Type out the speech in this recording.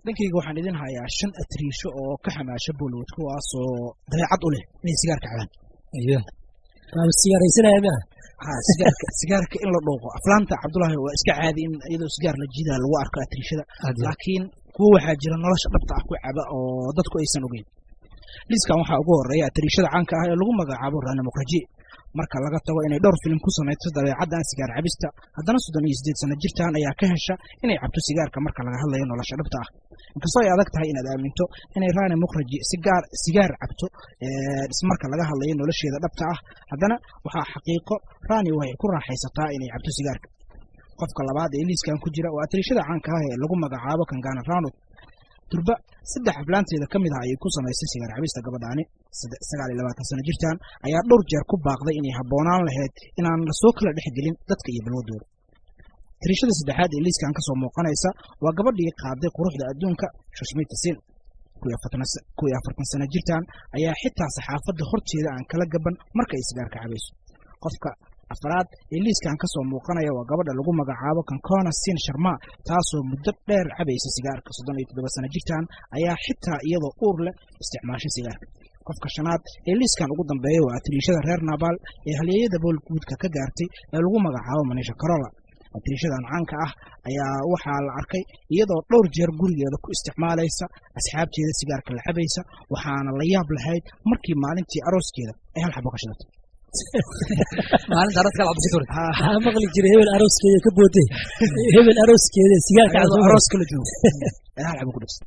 Dhankayga waxaan idin hayaa shan atriisho oo ka xamaasha Bollywood, kuwaasoo dabeecad u leh inay sigaarka cabaan. Iyo waaba sigaaraysanaya miya? Ha, sigaarka in la dhuuqo aflaanta, Cabdulaahi, waa iska caadi in iyadoo sigaar la jiidaa lagu arko atriishada, laakiin kuwo waxaa jira nolosha dhabta ah ku caba oo dadku aysan ogeyn. Liiskan waxaa ugu horeeya atriishada caanka ah ee lagu magacaabo Rani Mukraji. Marka laga tago inay dhowr filim ku samayso dabeecaddan sigaar cabista, haddana 38 sano jirtan ayaa ka hesha inay cabto sigaarka marka laga hadlayo nolosha dhabta ah. Inkastoo ay adag tahay inaad aaminto inay Rani Mukraji sigaar cabto marka laga hadlayo nolosheeda dhabta ah, haddana waxaa xaqiiqo Rani waxay ku raaxaysataa inay cabto sigaarka. Qofka labaad ee liiskan ku jira waa atriishada caanka ah ee lagu magacaabo Kangana Ranaut. Durba saddex aflaanteeda ka mid ah ayay ku samaysay sigaar cabista. Gabadhaani 29 sano jirtan ayaa dhowr jeer ku baaqday inay habboonaan lahayd inaan lasoo kala dhex gelin dadka iyo balwadooda. Tiriishada saddexaad ee liiskan kasoo muuqanaysa waa gabadhii qaaday quruxda adduunka, Shushmita Sin. 41 sano jirtan ayaa xitaa saxaafadda horteeda aan kala gaban marka ay sigaarka cabayso. Qofka afraad ee liiskan kasoo muuqanaya waa gabadha lagu magacaabo Kankona Sin Sharma, taasoo muddo dheer cabaysa sigaarka. 37 sano jirtan ayaa xitaa iyadoo uur leh isticmaashay sigaarka. Qofka shanaad ee liiskan ugu dambeeya waa atiriishada reer Nabaal ee halyeeyada Bollywoodka ka gaartay ee lagu magacaabo Manisha Carola. Atiriishadan caanka ah ayaa waxaa la arkay iyadoo dhowr jeer gurigeeda ku isticmaalaysa asxaabteeda sigaarka la cabaysa, waxaana la yaab lahayd markii maalintii arooskeeda ay hal xabo ka shidatay. Maalinta arooska la cabsi. Waxaa maqli jiray hebel arooskeeda ka bootay, hebel arooskeeda sigaarka. Arooska la joogo ay hal xabo ku dhigtay.